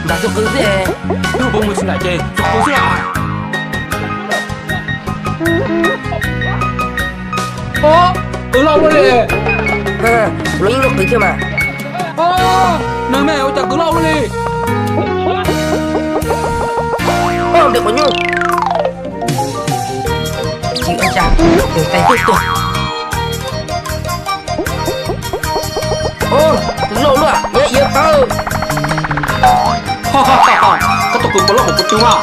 Nram txog qw xwb. Tus puas mus tsis nram ces txog qw xwb. Ob, qw loj luaj li. Los yeej luaj qw thiab mas. Ob, neeg me ua cas qw loj luaj li. Ob, npem quav nyuj. Tsis ua cas, tus tais twb tuag. Ub, tus loj luaj, nyob iav qawb. Koj tus qws puas loj kuv tus mas.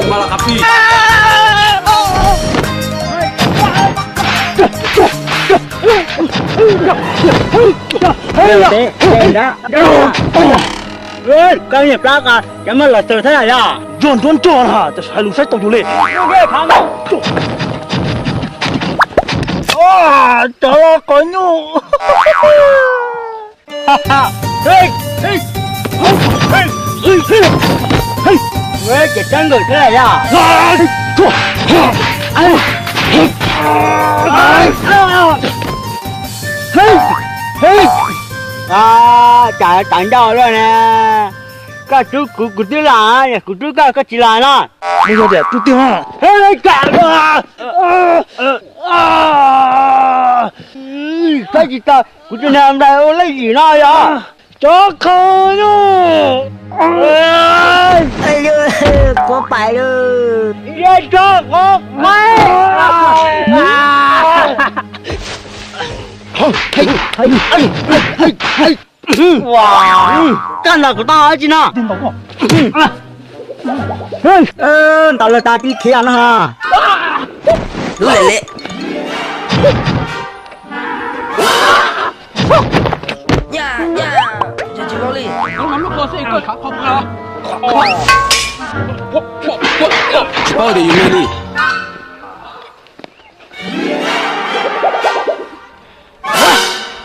Mas los qab plig. Koj niag plab qa, cov muaj los txawg thiab yog? Nrog nruab nrog na, cas hais lus saib tau yus li. Cov los qhov nyuj. Ces txawb nkawm thiab yog? Cas tawv ncauj luaj na. Koj rub kuv, kuv twb lam, kuv rub koj, koj tsis lam no. Muaj yog tias rub tiag. Koj tsis tau, kuv tus niag nplai ua leej yim no yog. Cov qhov nyuj. Quav pais lawm. Yog cov quav pais. Koj ntaus kuv tau dab tsi no? Ntaus lawm tas tib khiav no. Lub lem lem. Tsis paub tias yus me li.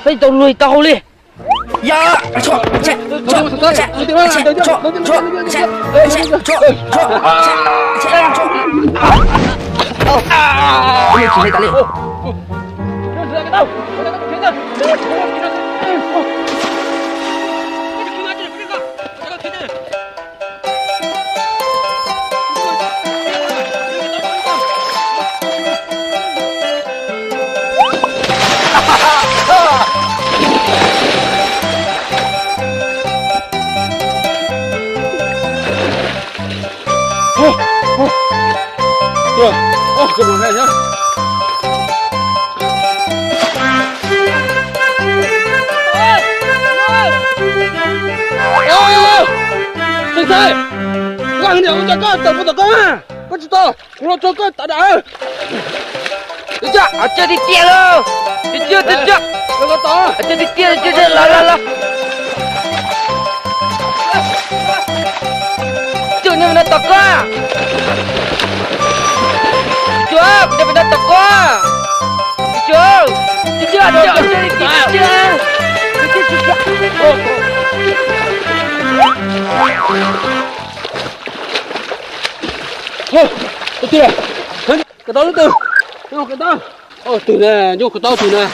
Peb tau luag tau hau li. Ntxhais, ua cas koj tawm puas tom koj, koj tsis tau, kuv los tso koj tav dam. Cia tiag tiag lauj, cia tiag tiag, cia tiag tiag, los los los. Tus niag no tom koj, tus, kuv cov pem no tom koj, tus, tus, tus, tus, tus. Koj tau lub twg? Koj tau twg na? Nyuj koj tau twg na?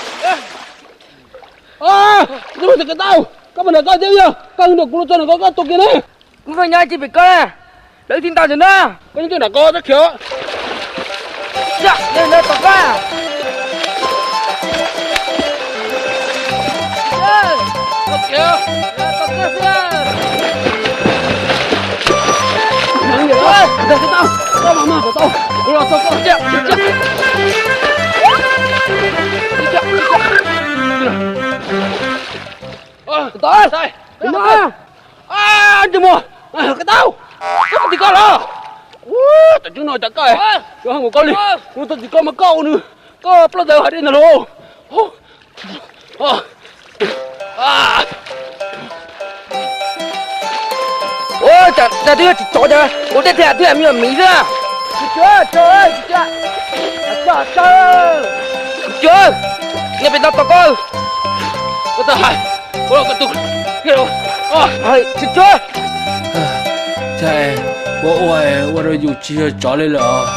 Koj tau, koj mas nram koj thiab yog koj nram kuv los txog nram koj, koj tua kiag na. Kuv nyob tsis pem koj na, lawv thiaj ntaus ntawm no. Koj nyob nram koj tab khiav. Tom koj. Tau, tau, tau, tau. Koj tau, tam tseeb no cas koj, koj li, kuv tau tsis koj mas koj ua nws, koj plaub ntawd hais dej ntag lauj. Ua cas twb tsis tsov cas ua tej thiaj twb me nyuam miv xwb. Tsis, nej pem no tos koj. Koj tau hais, ua koj tus, tsis tsov. Ua ua ua rau yus tsis yog tsov li lawm.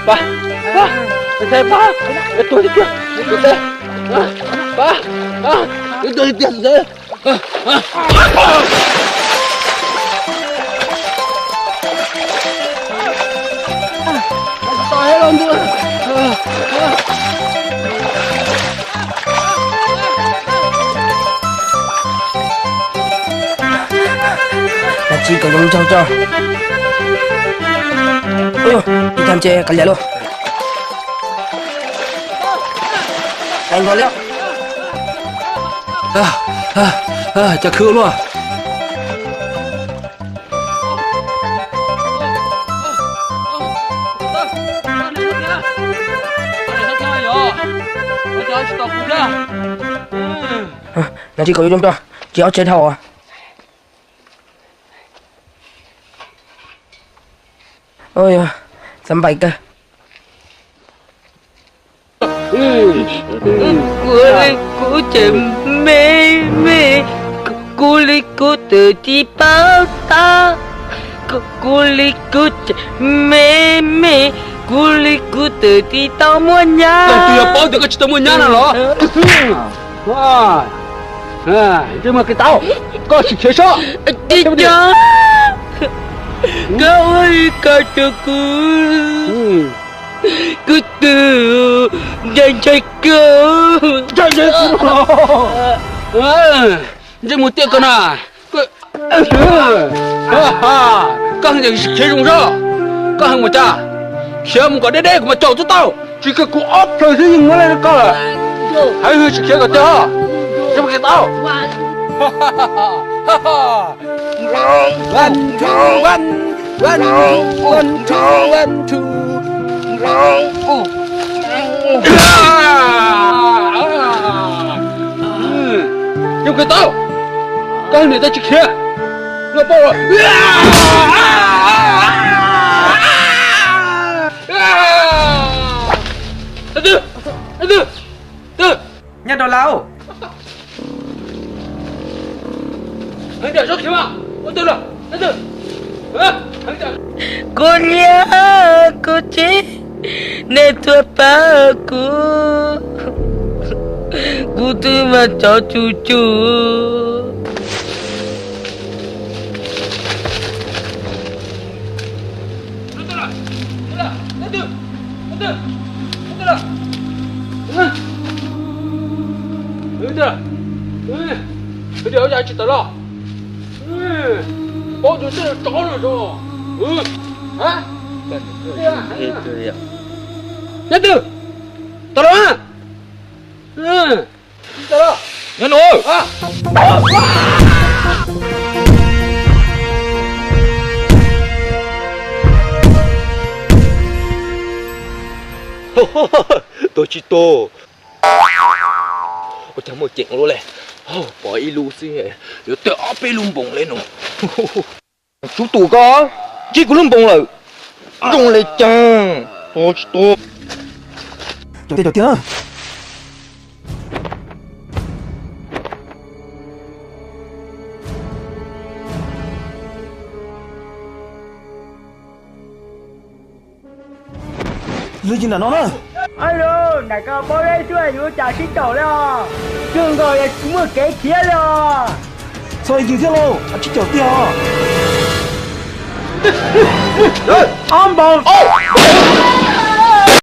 Pab, pab, pab, tuag tiag tiag, pab, pab, tuag tiag tiag. Dab tsi kom zoo nraug tso. Ib tag ntshe qas liam lauj. Qas nkaus li. Cas khwv ua luaj. Dab tsi kom zoo nraug tso, tsis ob tsev dhau. Oj, xav npaim kawg. Kuv li kuv tseem me me, kuv li kuv twb tsis paub tab, kuv li kuv tseem me me, kuv li kuv twb tsis tau muaj nyab. Koj twb yuav paub tias koj tsis tau muaj nyab no los? Ntsej muag kev tau, koj sim khiav sob. Koj ua li ko rau kuv, kuv twb ntshai ntshai kawg. Ntsej muag tiag koj na. Koj heev sim khiav zoo sob. Koj heev mus cas? Khiav mus kom deb deb kuv mam caum tau tau. Tsis kawg kuv ob plhaw xwb yeej muab lawm koj lawm. Heev sim khiav kom tiag. Ntsej muag kev tau. Zoo kawg tau, koj niam tau tsis khiav, koj paub los. Nyob rau lauj. Kuv liam kuv tsev, nej tuaj pab kuv, kuv twb mas tsov tsum tsum. Tsis tawm los, paub tus tej tsov no. Nyob twg? Tau los. Nyob no. Tuag tsis tuag? Ua cas muaj ceem luaj li, pom ib lub xwb yuav tawg ob peb lub npoos li no. Tsub tus ko, ntsib kuv lub npoos lawm. Zoo li cas, tuag tsis tuag? Caum tiag, caum tiag. Lub yig nram no na. Alo, nram ko paub deb xwb yuav ua cas sib caum li os. Kawg nkaus yog tsis muaj kev khiav li os. Txhob yig thiab lauj, sib caum tiag os. Ob npaus.